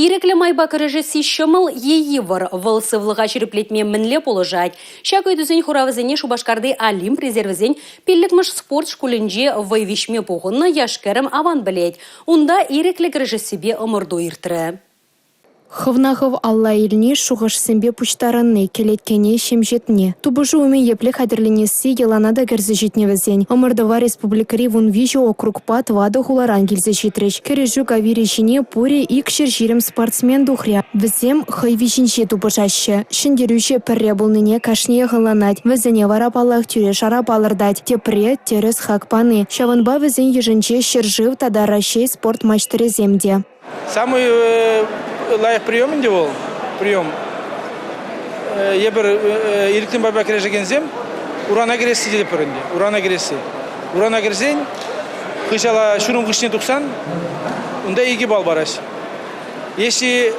Ирӗклӗ майпа кӗрешесси ҫӑмӑл е йывӑр? Вӑл сывлӑха ҫирӗплетме мӗнле пулӑшать? Ҫак ыйтусен хуравӗсене Шупашкарти Олимп резервӗсен пиллӗкмӗш спорт шкулӗнче вӑй виҫме пухӑннӑ яш-кӗрӗм аван пӗлет. Унта ирӗклӗ кӗрешессипе ӑмӑрту иртрӗ. Хӑвна хӑв алла илни, шухӑшсемпе пуҫтарӑнни, кӗлеткене ҫемҫетни. Тупӑшу умӗн епле хатӗрленесси йӑлана та кӗрсе ҫитнӗ вӗсен. Ӑмӑртӑва республикӑри 13 округпа тӑватӑ хуларан килсе ҫитрӗҫ. Кӗрешӳ кавирӗ ҫине пурӗ 220 спортсмен тухрӗ. Вӗсем хӑй виҫинче тупӑшаҫҫӗ. Ҫӗнтерӳҫӗ пӗрре пулнине кашниех ӑнланать. Вӗсене вара, паллах, тӳре-шара палӑртать. Тепре – тӗрӗс хак пани. Ҫавӑнпа вӗсен йышӗнче ҫӗршыв тата Раҫҫей спорт маҫтӑрӗсем те. Самый лайӑх прием ӗнтӗ вӑл, прием. Эпир ирӗклӗн пайпа кӗрешекенсем урана кӗресси тетӗпӗр ӗнтӗ, урана кӗресси. Урана кӗрсен хыҫала ҫурӑм хыҫне тухсан унта 2 балл параҫ. Если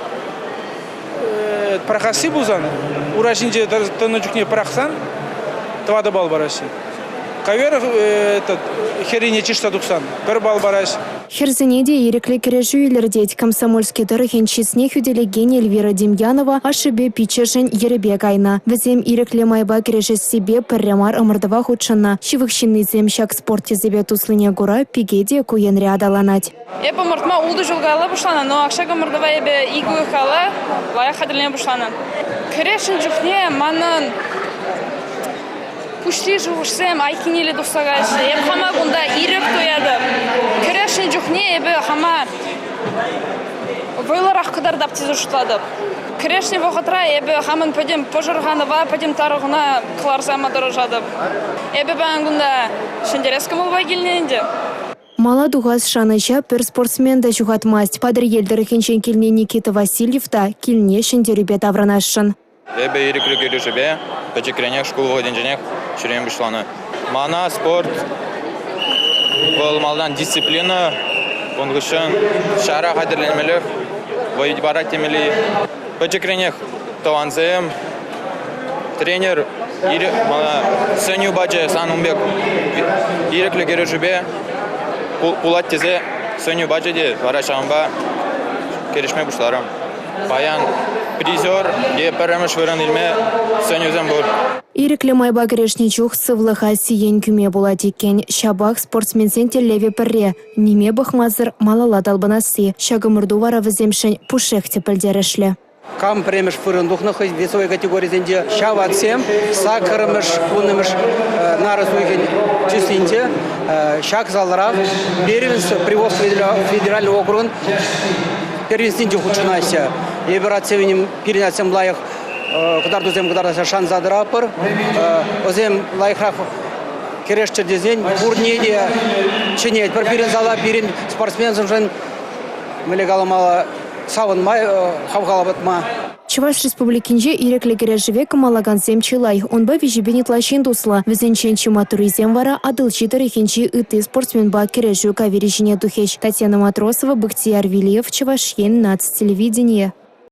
пӑрахасси пулсан, ура ҫинче тӑнӑ чухне пӑрахсан 4 балл параҫҫӗ. Ковер этот, хӗррине чышса тухсан 1 балл параҫ. Хӗрсене те ирӗклӗ кӗрешӳ илӗртет. Комсомольски тӑрӑхӗн чысне хӳтӗлекен Эльвира Демьянова ашшӗпе пиччӗшӗн йӗрӗпе кайнӑ. Вӗсем ирӗклӗ майпа кӗрешессипе пӗрре мар ӑмӑртӑва хутшӑннӑ. Ҫывӑх ҫыннисем ҫак спорт тӗсӗпе туслине кура пике те ку енре аталанать. Эпӗ ӑмӑртма ултӑ ҫул каялла пуҫланӑ, но ҫак ӑмӑртӑва эпӗ икӗ уйӑх каялла лайӑх хатӗрленме пуҫланӑ. Кӗрешнӗ чухне манӑн пуҫри шухӑшсем айккинелле тухса каяҫҫӗ. Эп хама кунта ирӗк туятӑп. Кӗрешнӗ чухне эпӗ хама вӑйлӑрах кӑтартап тесе шутлатӑп. Кӗрешнӗ вӑхӑтра эпӗ хамӑн пӗтӗм пӑшӑрханӑва, пӗтӗм тарӑхӑна кӑларса яма тӑрӑшатӑп. Эпӗ паян кунта ҫӗнтерес кӑмӑлпа килнӗ ӗнтӗ. Мала тухас шанӑҫа пӗр спортсмен та ҫухатмасть. Патӑрьел тӑрӑхӗнчен килнӗ Никита Васильев та килне ҫӗнтерӳпе таврӑнасшӑн. Эпӗ ирӗклӗ кӗрешӳпе пӗчӗкренех шкул вӑхӑтӗнченех ҫӳреме пуҫланӑ. Мана спорт вӑл малтан дисциплина, ун хыҫҫӑн ҫара хатӗрленмелӗх вӑй парать темелле. Пӗчӗкренех тӑвансем, тренер мана сӗнӳ пачӗ сан ун пек ирӗклӗ кӗрешӳпе пулать тесе сӗнӳ пачӗ те вара ҫавӑнпа кӗрешме пуҫларӑм. Паян призер е пӗрремӗш вырӑн илме сӗнӳсем пур. Ирӗклӗ майпа кӗрешнӗ чух сывлӑха сиен кӳме пулать иккен. Ҫапах спортсменсен тӗллевӗ пӗрре – ниме пӑхмасӑр малалла талпӑнасси. Ҫак ӑмӑрту вара вӗсемшӗн пушшех те пӗлтерӗшлӗ. Кам пӗрремӗш вырӑн тухнӑ хӑй весовой категорисенче, ҫав атсем саккӑрмӗш, вуннӑмӗш нарӑс уйӑхӗн числинче ҫак залра первенство Приволжский федеральный округӑн первенствинче хутшӑнаҫҫӗ. Эпир атьсем, пирӗн атьсем лайӑх кӑтартусем кӑтартасса шанса тӑратпӑр. Вӗсем лайӑхрах кӗрешчӗр тесен пурне те чӗнетпӗр. Пирӗн зала пирӗн спортсменсемшӗн мӗнле каламалла, савӑнма, хавхаланма. Чӑваш Республикинче ирӗклӗ кӗрешӗве кӑмӑллакансем чылай. Унпа виҫӗпе ытла ҫын туслӑ. Вӗсенчен чи маттуррисем вара Атӑлҫи тӑрӑхӗнчи ытти спортсменпа кӗрешӳ кавирӗ ҫине тухӗҫ. Татьяна Матросова, Бахтияр Вилиев, Чӑваш Ен наци телевиденийӗ.